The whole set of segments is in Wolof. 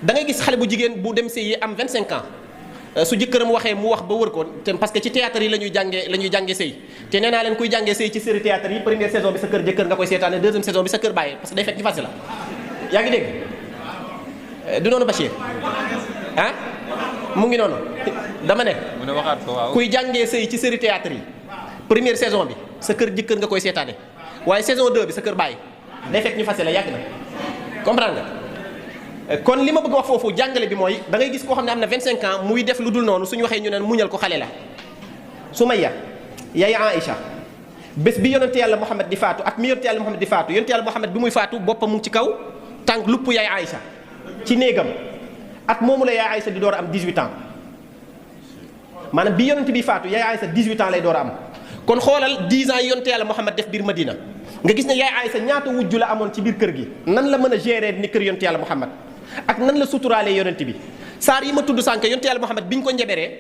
da ngay gis xale bu jigéen bu dem sëy yi am 25 ans su jëkkëram waxee mu wax ba wër ko te parce que ci théâtre yi la ñuy jàngee sëy te nee naa leen kuy jàngee sëy ci série théâtre yi première saison bi sa kër jëkkër nga koy seetaane deuxième saison bi sa kër bàyyi parce que day fekk ci fas la yaa ngi dégg du noonu Bachir ah mu ngi noonu dama ne kuy jàngee sëy ci série théâtre yi première saison bi sa kër jëkkër nga koy seetaane waaye saison 2 bi sa kër bàyyi day fekk ñu fas la yàgg na comprendre nga kon li ma bëgg wax foofu jàngale bi mooy da ngay gis koo xam ne am na 25 ans muy def lu dul noonu suñu waxee ñu ne muñal ko xale la Sumayya yaay Aïcha bés bi yonente yàlla Muhammad di faatu ak mi yonente yàlla Muhammad di faatu yonente yàlla Muhammad bi muy faatu boppam mu ngi ci kaw tànk lupp yaay Aïcha ci néegam at moomu la yaay Aïcha di door a am 18 ans maanaam bi yonente bi faatu yaay Aïcha 18 ans lay door a am kon xoolal 10 ans yi yonente yàlla Muhammad def biir Madina nga gis ne yaay Aïcha ñaata wujju la amoon ci biir kër gi nan la mën a gérer ni kër yonente yàlla Muhammad ak nan la suturaalee yonente bi saar yi ma tudd sànk yonente yàlla Muhammad bi ñu ko njeberee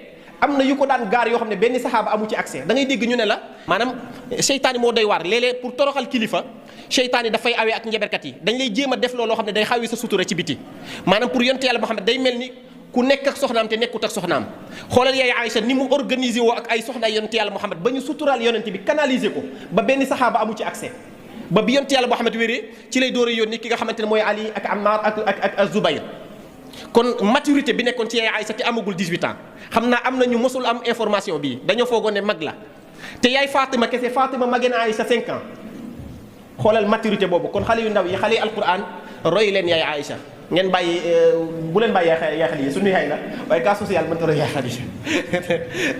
am na yu ko daan gaar yoo xam ne benn saxaaba amu ci accès da ngay dégg ñu ne la maanaam seytaani moo doy waar léeg-léeg pour toroxal kilifa seytaani dafay awee ak njeberkat yi dañ lay jéem a def looloo xam ne day xawi sa sutura ci biti maanaam pour yonente yàlla Muhammad day mel ni ku nekk ak soxnaam te nekkut ak soxnaam xoolal yaay Aïcha ni mu organisé woo ak ay soxnaay yonente yàlla Muhammad ba ñu suturaal yonente bi canaliser ko ba benn saxaaba amu ci accès ba bi yonente yàlla Muhammad wéree ci lay door a yónni ki nga xamante ne mooy Ali ak Ammar ak Zubayr kon maturité bi nekkoon ci yaay Aïcha te amagul 18 ans xam naa am na ñu mosul am information bii dañoo foogoon ne mag la te yaay Fatima kese Fatima magee na Aïcha 5 ans xoolal maturité boobu kon xale yu ndaw yi xale yi alquran roy leen yaay Aïcha ngeen bàyyi bu leen bàyyi yaay xale yi suñu yaay la waaye cas social mënta roy yaay Xadija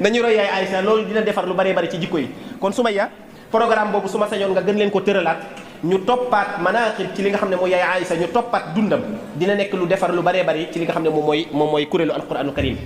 nañu roy yaay Aïcha loolu dina defar lu bëree bëri ci jikko yi kon Sumayya programme boobu su ma sañoon nga gën leen ko tëralaat ñu toppaat manaqib ci li nga xam ne mooy yaay Aïcha ñu toppaat dundam dina nekk lu defar lu bëree bëri ci li nga xam ne moom mooy kuréelu alquranu karim